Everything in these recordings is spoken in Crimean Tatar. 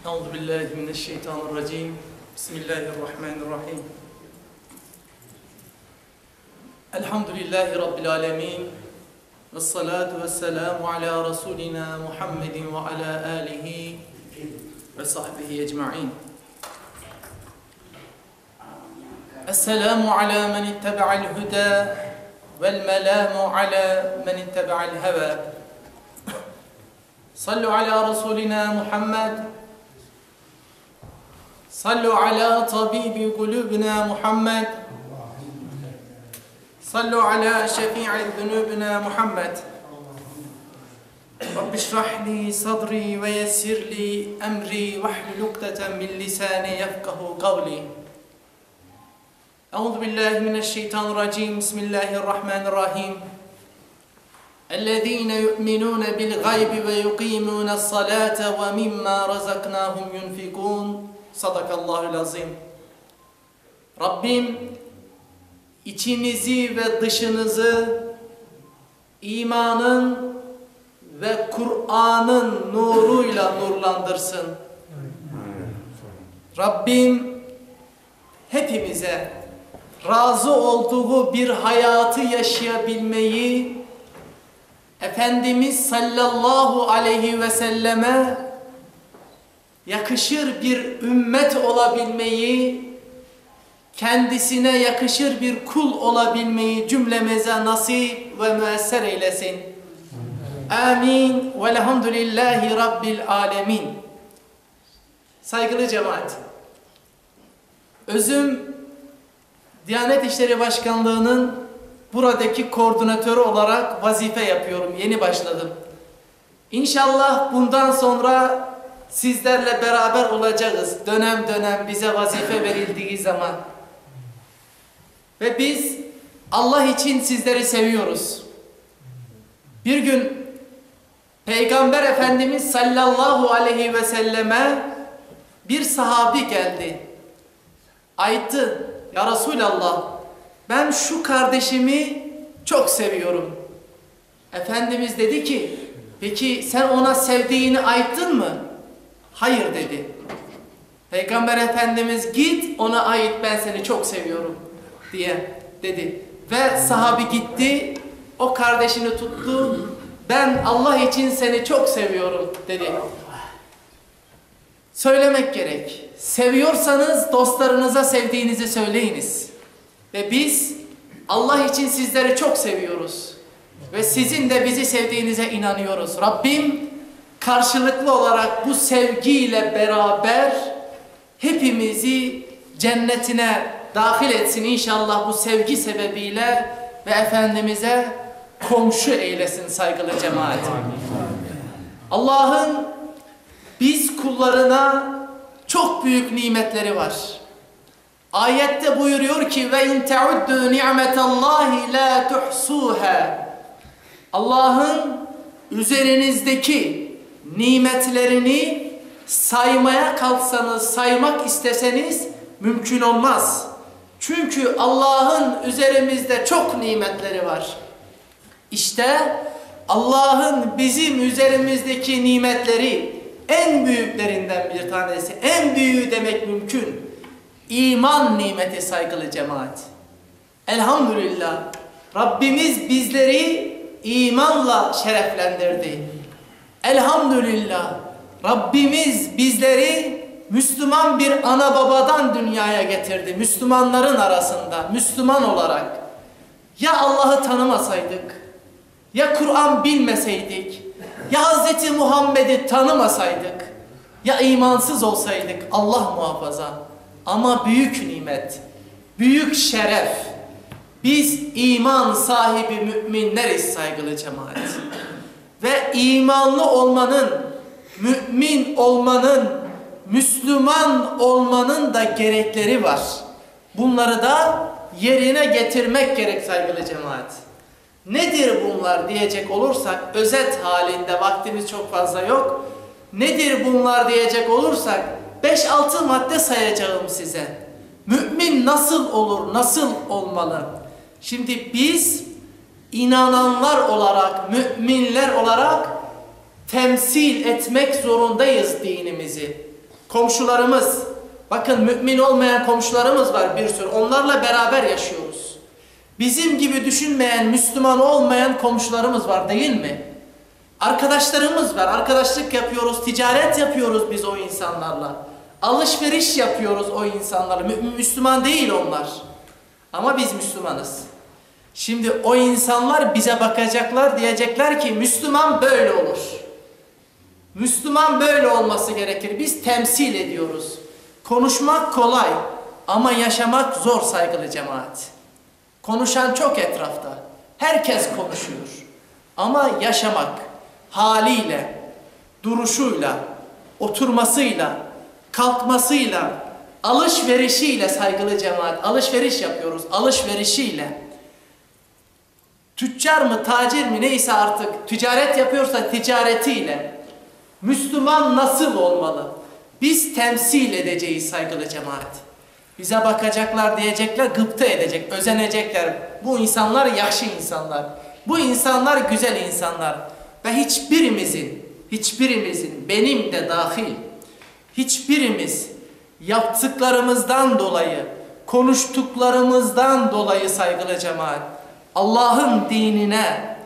Euzu billahi mineşşeytanirracim. Bismillahirrahmanirrahim. Elhamdülillahi rabbil alamin. Ve salatu vesselamu ala rasulina Muhammedin ve ala alihi ve sahbihi ecmaîn. Esselamu ala men ittebe'al huda vel melamu ala men ittebe'al heva. Sallu ala rasulina Muhammed. Sallu ala tabibi kulubina Muhammed. Sallu ala şefi'i zunubina Muhammed. Rabbi şrah li sadri ve yessir li emri vahlul ukdeten min lisani yefkahu kavli. Euzu billahi mineşşeytanirracim. Bismillahirrahmanirrahim. Ellezine yu'minune bil gaybi ve yuqimune salate ve mimma razaknahum yunfikun. Sadakallahul azim. Rabbim içinizi ve dışınızı imanın ve Kur'an'ın nuruyla nurlandırsın. Rabbim hepimize razı olduğu bir hayatı yaşayabilmeyi Efendimiz sallallahu aleyhi ve selleme yakışır bir ümmet olabilmeyi, kendisine yakışır bir kul olabilmeyi cümlemize nasip ve müesser eylesin. Amin. Velhamdülillahi Rabbil alemin. Saygılı cemaat, özüm Diyanet İşleri Başkanlığı'nın buradaki koordinatörü olarak vazife yapıyorum. Yeni başladım. İnşallah bundan sonra sizlerle beraber olacağız. Dönem dönem bize vazife verildiği zaman. Ve biz Allah için sizleri seviyoruz. Bir gün Peygamber Efendimiz sallallahu aleyhi ve selleme bir sahabi geldi. Ayttı, Ya Resulallah ben şu kardeşimi çok seviyorum. Efendimiz dedi ki, peki sen ona sevdiğini ayttın mı? Hayır dedi. Peygamber Efendimiz git ona ait ben seni çok seviyorum diye dedi. Ve sahabi gitti, o kardeşini tuttu. Ben Allah için seni çok seviyorum dedi. Söylemek gerek. Seviyorsanız dostlarınıza sevdiğinizi söyleyiniz. Ve biz Allah için sizleri çok seviyoruz. Ve sizin de bizi sevdiğinize inanıyoruz. Rabbim karşılıklı olarak bu sevgiyle beraber hepimizi cennetine dahil etsin inşallah bu sevgi sebebiyle ve Efendimiz'e komşu eylesin saygılı cemaat. Allah'ın biz kullarına çok büyük nimetleri var. Ayette buyuruyor ki ve in teuddu ni'metallahi la tuhsuha. Allah'ın üzerinizdeki nimetlerini saymaya kalksanız, saymak isteseniz mümkün olmaz. Çünkü Allah'ın üzerimizde çok nimetleri var. İşte Allah'ın bizim üzerimizdeki nimetleri en büyüklerinden bir tanesi, en büyüğü demek mümkün. İman nimeti saygılı cemaat. Elhamdülillah Rabbimiz bizleri imanla şereflendirdi. Elhamdülillah Rabbimiz bizleri Müslüman bir ana babadan dünyaya getirdi. Müslümanların arasında, Müslüman olarak. Ya Allah'ı tanımasaydık, ya Kur'an bilmeseydik, ya Hz. Muhammed'i tanımasaydık, ya imansız olsaydık Allah muhafaza. Ama büyük nimet, büyük şeref. Biz iman sahibi müminleriz saygılı cemaat. Ve imanlı olmanın, mümin olmanın, Müslüman olmanın da gerekleri var. Bunları da yerine getirmek gerek saygılı cemaat. Nedir bunlar diyecek olursak, özet halinde vaktimiz çok fazla yok. Nedir bunlar diyecek olursak, 5-6 madde sayacağım size. Mümin nasıl olur, nasıl olmalı? Şimdi biz inananlar olarak, müminler olarak temsil etmek zorundayız dinimizi. Komşularımız, bakın mümin olmayan komşularımız var bir sürü, onlarla beraber yaşıyoruz. Bizim gibi düşünmeyen, Müslüman olmayan komşularımız var değil mi? Arkadaşlarımız var, arkadaşlık yapıyoruz, ticaret yapıyoruz biz o insanlarla. Alışveriş yapıyoruz o insanlarla. Müslüman değil onlar. Ama biz Müslümanız. Şimdi o insanlar bize bakacaklar, diyecekler ki Müslüman böyle olur. Müslüman böyle olması gerekir. Biz temsil ediyoruz. Konuşmak kolay ama yaşamak zor saygılı cemaat. Konuşan çok etrafta. Herkes konuşuyor. Ama yaşamak haliyle, duruşuyla, oturmasıyla, kalkmasıyla, alışverişiyle saygılı cemaat, alışveriş yapıyoruz, alışverişiyle. Tüccar mı, tacir mi neyse artık ticaret yapıyorsa ticaretiyle. Müslüman nasıl olmalı? Biz temsil edeceğiz saygılı cemaat. Bize bakacaklar diyecekler, gıpta edecek, özenecekler. Bu insanlar yaxşı insanlar. Bu insanlar güzel insanlar. Ve hiçbirimizin, hiçbirimizin, benim de dahil, hiçbirimiz yaptıklarımızdan dolayı, konuştuklarımızdan dolayı saygılı cemaat, Allah'ın dinine,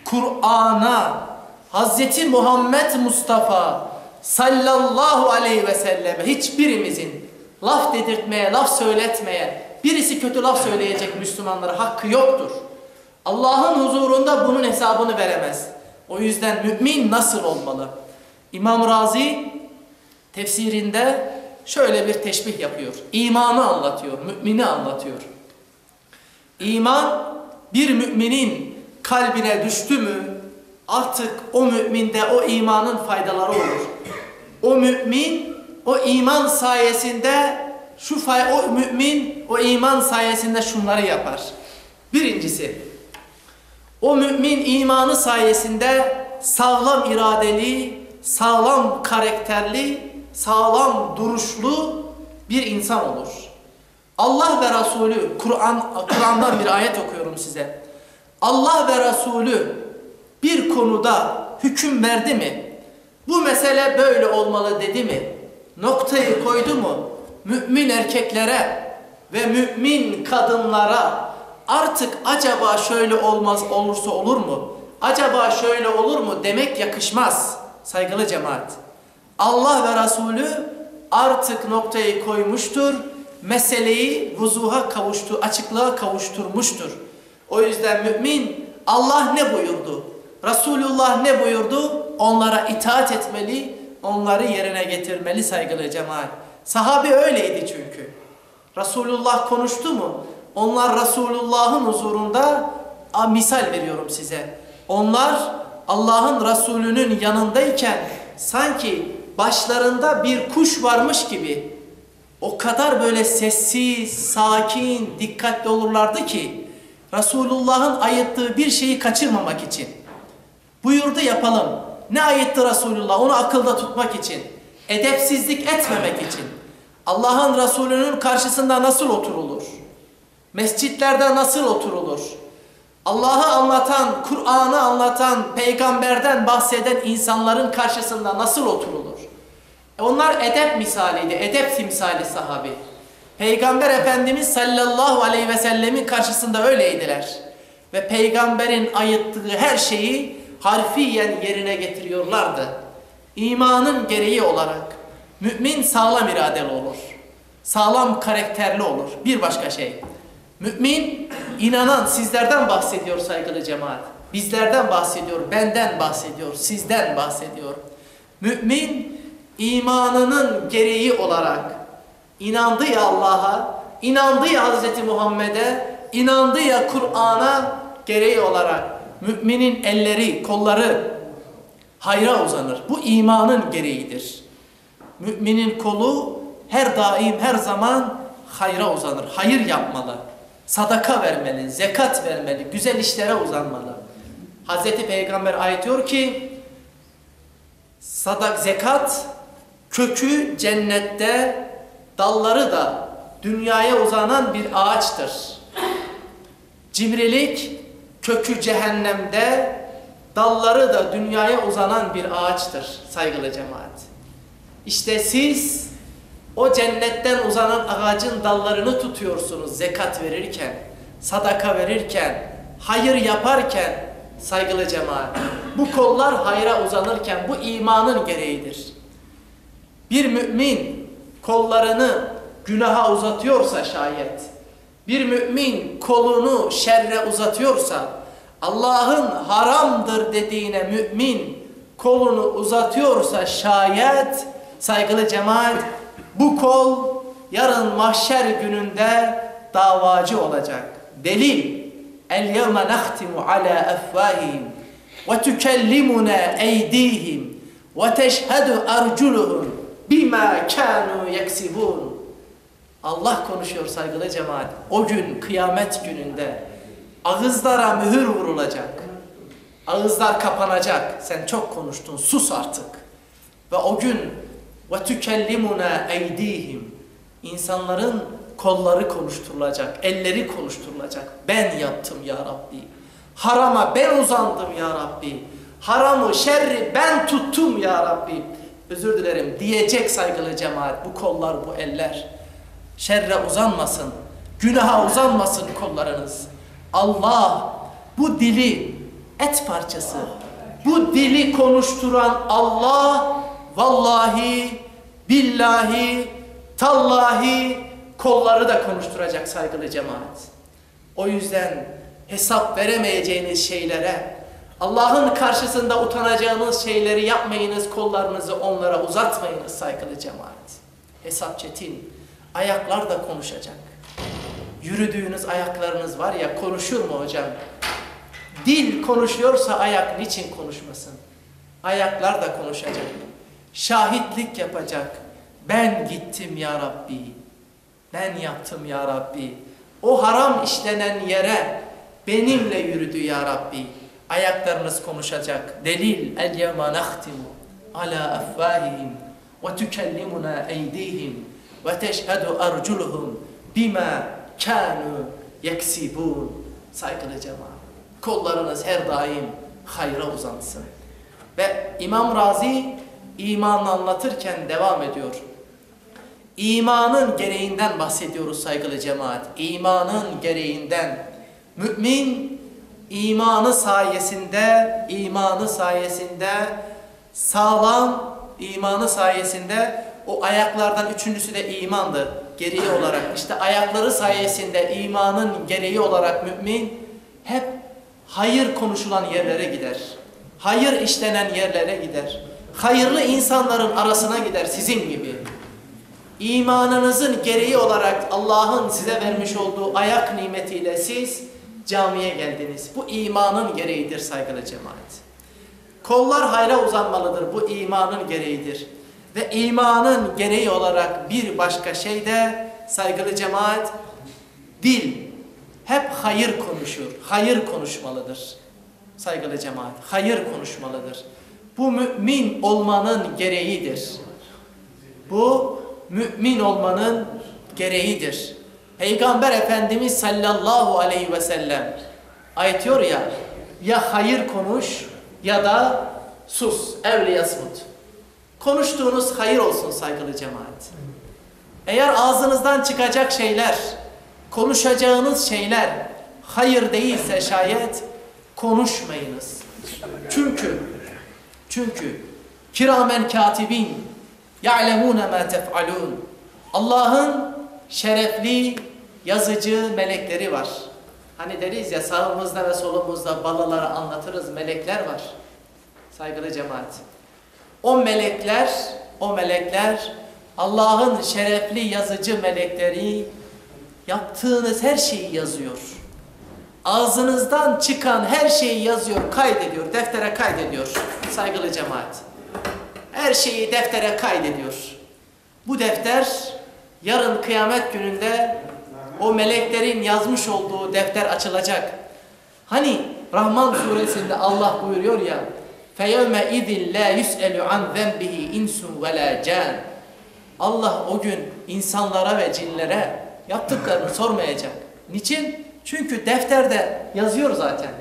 Kur'an'a, Hazreti Muhammed Mustafa sallallahu aleyhi ve selleme hiçbirimizin laf dedirtmeye, laf söyletmeye, birisi kötü laf söyleyecek Müslümanlara hakkı yoktur. Allah'ın huzurunda bunun hesabını veremez. O yüzden mümin nasıl olmalı? İmam Razi tefsirinde şöyle bir teşbih yapıyor. İmanı anlatıyor, mümini anlatıyor. İman bir müminin kalbine düştü mü artık o müminde o imanın faydaları olur. O mümin o iman sayesinde şu fay o mümin o iman sayesinde şunları yapar. Birincisi o mümin imanı sayesinde sağlam iradeli, sağlam karakterli, sağlam duruşlu bir insan olur. Allah ve Resulü Kur'an Kur'an'dan bir ayet okuyorum size. Allah ve Resulü bir konuda hüküm verdi mi? Bu mesele böyle olmalı dedi mi? Noktayı koydu mu? Mümin erkeklere ve mümin kadınlara artık acaba şöyle olmaz olursa olur mu? Acaba şöyle olur mu demek yakışmaz saygılı cemaat. Allah ve Resulü artık noktayı koymuştur. Meseleyi vuzuha kavuştu, açıklığa kavuşturmuştur. O yüzden mümin Allah ne buyurdu? Resulullah ne buyurdu? Onlara itaat etmeli, onları yerine getirmeli saygılı cemaat. Sahabe öyleydi çünkü. Resulullah konuştu mu? Onlar Resulullah'ın huzurunda a, misal veriyorum size. Onlar Allah'ın Resulü'nün yanındayken sanki başlarında bir kuş varmış gibi o kadar böyle sessiz, sakin, dikkatli olurlardı ki Resulullah'ın ayıttığı bir şeyi kaçırmamak için. Buyurdu yapalım. Ne ayıttı Resulullah? Onu akılda tutmak için. Edepsizlik etmemek için. Allah'ın Resulü'nün karşısında nasıl oturulur? Mescitlerde nasıl oturulur? Allah'ı anlatan, Kur'an'ı anlatan, peygamberden bahseden insanların karşısında nasıl oturulur? E onlar edep misaliydi, edep timsali sahabi. Peygamber Efendimiz sallallahu aleyhi ve sellemin karşısında öyleydiler. Ve peygamberin ayıttığı her şeyi harfiyen yerine getiriyorlardı. İmanın gereği olarak mümin sağlam iradeli olur. Sağlam karakterli olur. Bir başka şey. Mümin inanan sizlerden bahsediyor saygılı cemaat. Bizlerden bahsediyor, benden bahsediyor, sizden bahsediyor. Mümin imanının gereği olarak inandı ya Allah'a, inandı ya Hazreti Muhammed'e, inandı ya Kur'an'a gereği olarak müminin elleri, kolları hayra uzanır. Bu imanın gereğidir. Müminin kolu her daim, her zaman hayra uzanır. Hayır yapmalı. Sadaka vermeli, zekat vermeli, güzel işlere uzanmalı. Hazreti Peygamber ayet diyor ki sadak zekat kökü cennette, dalları da dünyaya uzanan bir ağaçtır. Cimrilik kökü cehennemde, dalları da dünyaya uzanan bir ağaçtır saygılı cemaat. İşte siz o cennetten uzanan ağacın dallarını tutuyorsunuz zekat verirken, sadaka verirken, hayır yaparken saygılı cemaat. Bu kollar hayra uzanırken bu imanın gereğidir. Bir mümin kollarını günaha uzatıyorsa şayet, bir mümin kolunu şerre uzatıyorsa, Allah'ın haramdır dediğine mümin kolunu uzatıyorsa şayet, saygılı cemaat, bu kol yarın mahşer gününde davacı olacak. Delil, El yevme nahtimu ala efvahihim ve tükellimuna eydihim ve teşhedü erculuhum bima kanu yeksibun. Allah konuşuyor saygılı cemaat. O gün kıyamet gününde ağızlara mühür vurulacak. Ağızlar kapanacak. Sen çok konuştun sus artık. Ve o gün ve tükellimuna eydihim. İnsanların kolları konuşturulacak, elleri konuşturulacak. Ben yaptım ya Rabbi. Harama ben uzandım ya Rabbi. Haramı, şerri ben tuttum ya Rabbi. Özür dilerim diyecek saygılı cemaat bu kollar, bu eller. Şerre uzanmasın, günaha uzanmasın kollarınız. Allah bu dili et parçası, bu dili konuşturan Allah vallahi, billahi, tallahi kolları da konuşturacak saygılı cemaat. O yüzden hesap veremeyeceğiniz şeylere, Allah'ın karşısında utanacağınız şeyleri yapmayınız, kollarınızı onlara uzatmayınız saygılı cemaat. Hesap çetin. Ayaklar da konuşacak. Yürüdüğünüz ayaklarınız var ya konuşur mu hocam? Dil konuşuyorsa ayak niçin konuşmasın? Ayaklar da konuşacak. Şahitlik yapacak. Ben gittim ya Rabbi. Ben yaptım ya Rabbi. O haram işlenen yere benimle yürüdü ya Rabbi. Ayaklarınız konuşacak. Delil el yevme nahtimu ala afvahihim ve tükellimuna eydihim ve teşhedü erculuhum bima kanu yeksibun. Saygılı cemaat. Kollarınız her daim hayra uzansın. Ve İmam Razi imanı anlatırken devam ediyor. İmanın gereğinden bahsediyoruz saygılı cemaat. İmanın gereğinden. Mümin imanı sayesinde, imanı sayesinde sağlam imanı sayesinde o ayaklardan üçüncüsü de imandı gereği olarak. İşte ayakları sayesinde imanın gereği olarak mümin hep hayır konuşulan yerlere gider. Hayır işlenen yerlere gider. Hayırlı insanların arasına gider sizin gibi. İmanınızın gereği olarak Allah'ın size vermiş olduğu ayak nimetiyle siz camiye geldiniz. Bu imanın gereğidir saygılı cemaat. Kollar hayra uzanmalıdır. Bu imanın gereğidir. Ve imanın gereği olarak bir başka şey de saygılı cemaat dil hep hayır konuşur. Hayır konuşmalıdır. Saygılı cemaat, hayır konuşmalıdır. Bu mümin olmanın gereğidir. Bu mümin olmanın gereğidir. Peygamber Efendimiz sallallahu aleyhi ve sellem ayetiyor ya, ya hayır konuş ya da sus, evli yasmut. Konuştuğunuz hayır olsun saygılı cemaat. Eğer ağzınızdan çıkacak şeyler, konuşacağınız şeyler hayır değilse şayet konuşmayınız. Çünkü çünkü kiramen katibin ya'lemune ma tef'alun. Allah'ın şerefli yazıcı melekleri var. Hani deriz ya sağımızda ve solumuzda balaları anlatırız melekler var. Saygılı cemaat. O melekler, o melekler Allah'ın şerefli yazıcı melekleri yaptığınız her şeyi yazıyor. Ağzınızdan çıkan her şeyi yazıyor, kaydediyor, deftere kaydediyor. Saygılı cemaat. Her şeyi deftere kaydediyor. Bu defter yarın kıyamet gününde o meleklerin yazmış olduğu defter açılacak. Hani Rahman suresinde Allah buyuruyor ya فَيَوْمَ اِذٍ لَا يُسْأَلُ عَنْ ذَنْبِهِ اِنْسٌ وَلَا جَانٍ Allah o gün insanlara ve cinlere yaptıklarını sormayacak. Niçin? Çünkü defterde yazıyor zaten.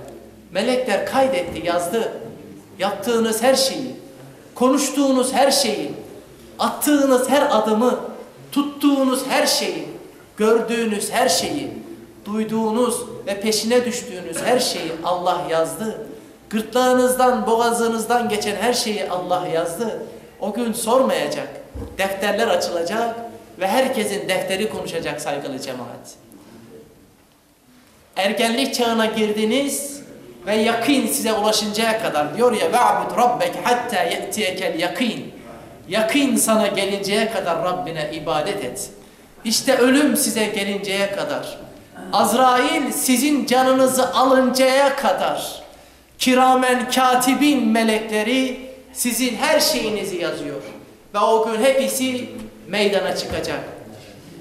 Melekler kaydetti, yazdı. Yaptığınız her şeyi, konuştuğunuz her şeyi. Attığınız her adımı, tuttuğunuz her şeyi, gördüğünüz her şeyi, duyduğunuz ve peşine düştüğünüz her şeyi Allah yazdı. Gırtlağınızdan, boğazınızdan geçen her şeyi Allah yazdı. O gün sormayacak. Defterler açılacak ve herkesin defteri konuşacak saygılı cemaat. Ergenlik çağına girdiniz ve yakın size ulaşıncaya kadar diyor ya ve'bud rabbek hatta ye'tiyekel yakin. Yakın sana gelinceye kadar Rabbine ibadet et. İşte ölüm size gelinceye kadar. Azrail sizin canınızı alıncaya kadar kiramen katibin melekleri sizin her şeyinizi yazıyor. Ve o gün hepsi meydana çıkacak.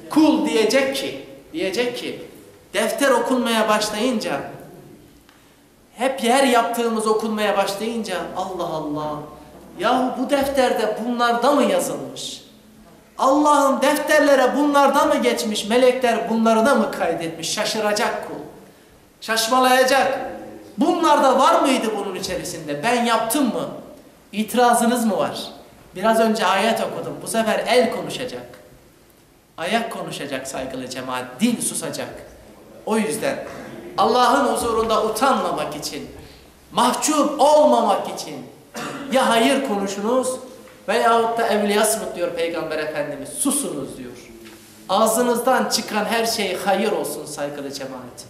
Kul diyecek ki, diyecek ki defter okunmaya başlayınca hep her yaptığımız okunmaya başlayınca Allah Allah yahu bu defterde bunlarda mı yazılmış? Allah'ım defterlere bunlarda mı geçmiş? Melekler bunları da mı kaydetmiş? Şaşıracak kul. Şaşmalayacak. Bunlar da var mıydı bunun içerisinde? Ben yaptım mı? İtirazınız mı var? Biraz önce ayet okudum. Bu sefer el konuşacak. Ayak konuşacak saygılı cemaat. Dil susacak. O yüzden Allah'ın huzurunda utanmamak için, mahcup olmamak için ya hayır konuşunuz veyahut da evliyasmut diyor Peygamber Efendimiz. Susunuz diyor. Ağzınızdan çıkan her şey hayır olsun saygılı cemaat.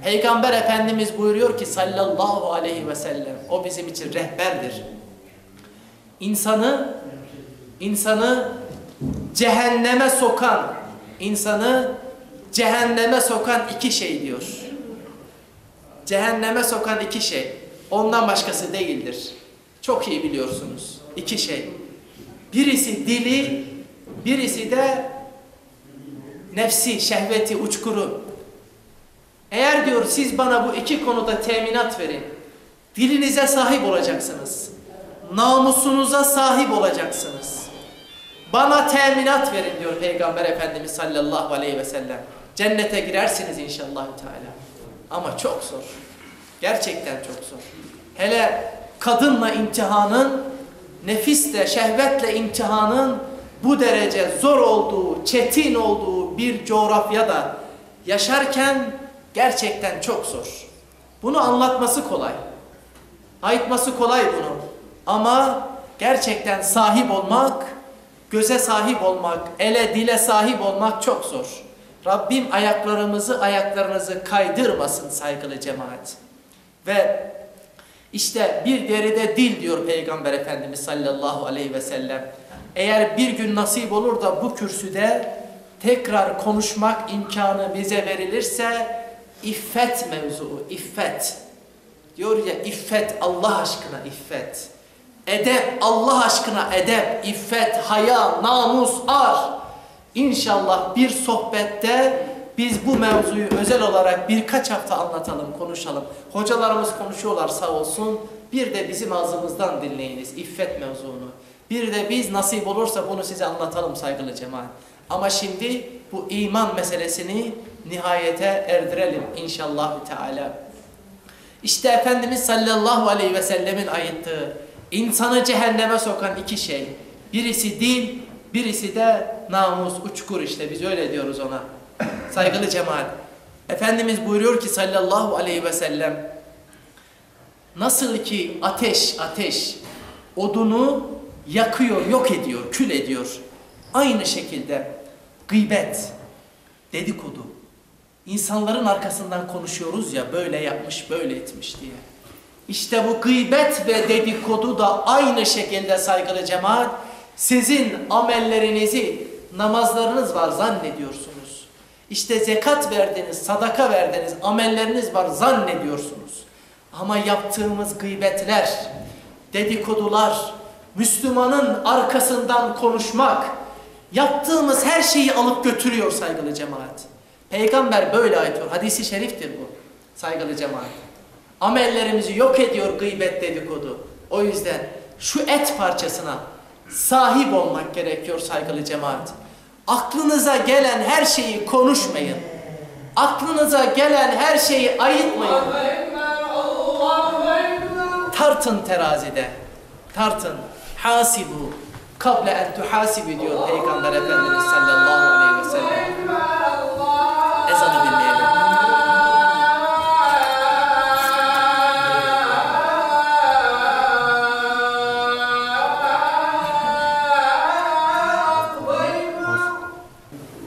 Peygamber Efendimiz buyuruyor ki sallallahu aleyhi ve sellem o bizim için rehberdir. İnsanı insanı cehenneme sokan insanı cehenneme sokan iki şey diyor. Cehenneme sokan iki şey. Ondan başkası değildir. Çok iyi biliyorsunuz. İki şey. Birisi dili, birisi de nefsi, şehveti, uçkuru. Eğer diyor siz bana bu iki konuda teminat verin. Dilinize sahip olacaksınız. Namusunuza sahip olacaksınız. Bana teminat verin diyor Peygamber Efendimiz sallallahu aleyhi ve sellem. Cennete girersiniz inşallah Teala. Ama çok zor. Gerçekten çok zor. Hele kadınla imtihanın, nefisle, şehvetle imtihanın bu derece zor olduğu, çetin olduğu bir coğrafyada yaşarken gerçekten çok zor. Bunu anlatması kolay. Ayıtması kolay bunu. Ama gerçekten sahip olmak, göze sahip olmak, ele dile sahip olmak çok zor. Rabbim ayaklarımızı ayaklarınızı kaydırmasın saygılı cemaat. Ve işte bir diğeri de dil diyor Peygamber Efendimiz sallallahu aleyhi ve sellem. Eğer bir gün nasip olur da bu kürsüde tekrar konuşmak imkanı bize verilirse iffet mevzuu, iffet. Diyor ya iffet Allah aşkına iffet. Edep Allah aşkına edep, iffet, haya, namus, ar. İnşallah bir sohbette biz bu mevzuyu özel olarak birkaç hafta anlatalım, konuşalım. Hocalarımız konuşuyorlar sağ olsun. Bir de bizim ağzımızdan dinleyiniz iffet mevzunu. Bir de biz nasip olursa bunu size anlatalım saygılı cemaat. Ama şimdi bu iman meselesini nihayete erdirelim inşallah Teala. İşte Efendimiz sallallahu aleyhi ve sellemin ayıttığı insanı cehenneme sokan iki şey. Birisi dil, birisi de namus, uçkur işte biz öyle diyoruz ona. Saygılı cemaat. Efendimiz buyuruyor ki sallallahu aleyhi ve sellem nasıl ki ateş ateş odunu yakıyor, yok ediyor, kül ediyor. Aynı şekilde gıybet, dedikodu, insanların arkasından konuşuyoruz ya böyle yapmış, böyle etmiş diye. İşte bu gıybet ve dedikodu da aynı şekilde saygılı cemaat sizin amellerinizi, namazlarınız var zannediyorsunuz. İşte zekat verdiniz, sadaka verdiniz, amelleriniz var zannediyorsunuz. Ama yaptığımız gıybetler, dedikodular, Müslümanın arkasından konuşmak, yaptığımız her şeyi alıp götürüyor saygılı cemaat. Peygamber böyle ayetiyor. Hadisi şeriftir bu saygılı cemaat. Amellerimizi yok ediyor gıybet dedikodu. O yüzden şu et parçasına sahip olmak gerekiyor saygılı cemaat. Aklınıza gelen her şeyi konuşmayın. Aklınıza gelen her şeyi ayıtmayın. Tartın terazide. Tartın. Hasibu. Kable en tuhasibi diyor Peygamber Efendimiz sallallahu aleyhi ve sellem. Ezanı dinleyelim.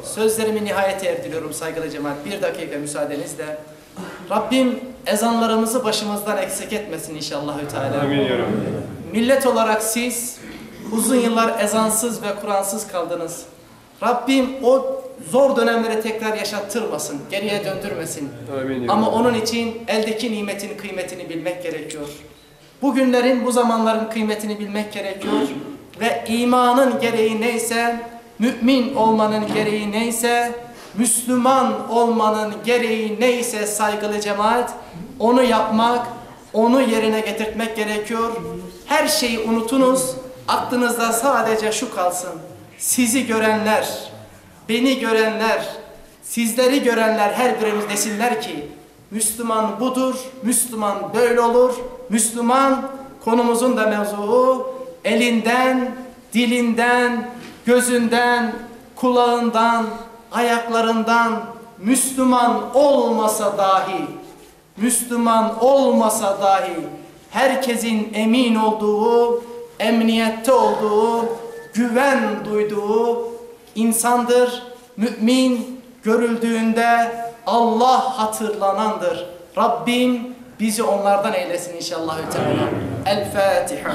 Sözlerimi nihayete erdiriyorum saygılı cemaat. Bir dakika müsaadenizle. Rabbim ezanlarımızı başımızdan eksik etmesin inşallahü teala. Amin ya Rabbi. Millet olarak siz uzun yıllar ezansız ve Kur'ansız kaldınız. Rabbim o zor dönemleri tekrar yaşattırmasın, geriye döndürmesin. Amin ya Ama Rabbi. onun için eldeki nimetin kıymetini bilmek gerekiyor. Bugünlerin, bu zamanların kıymetini bilmek gerekiyor. Ve imanın gereği neyse, mümin olmanın gereği neyse, Müslüman olmanın gereği neyse saygılı cemaat, onu yapmak, onu yerine getirtmek gerekiyor. Her şeyi unutunuz, aklınızda sadece şu kalsın. Sizi görenler, beni görenler, sizleri görenler her birimiz desinler ki Müslüman budur, Müslüman böyle olur. Müslüman konumuzun da mevzuu elinden, dilinden, gözünden, kulağından, ayaklarından Müslüman olmasa dahi, Müslüman olmasa dahi herkesin emin olduğu, emniyette olduğu, güven duyduğu insandır. Mümin görüldüğünde Allah hatırlanandır. Rabbim bizi onlardan eylesin inşallah. El Fatiha.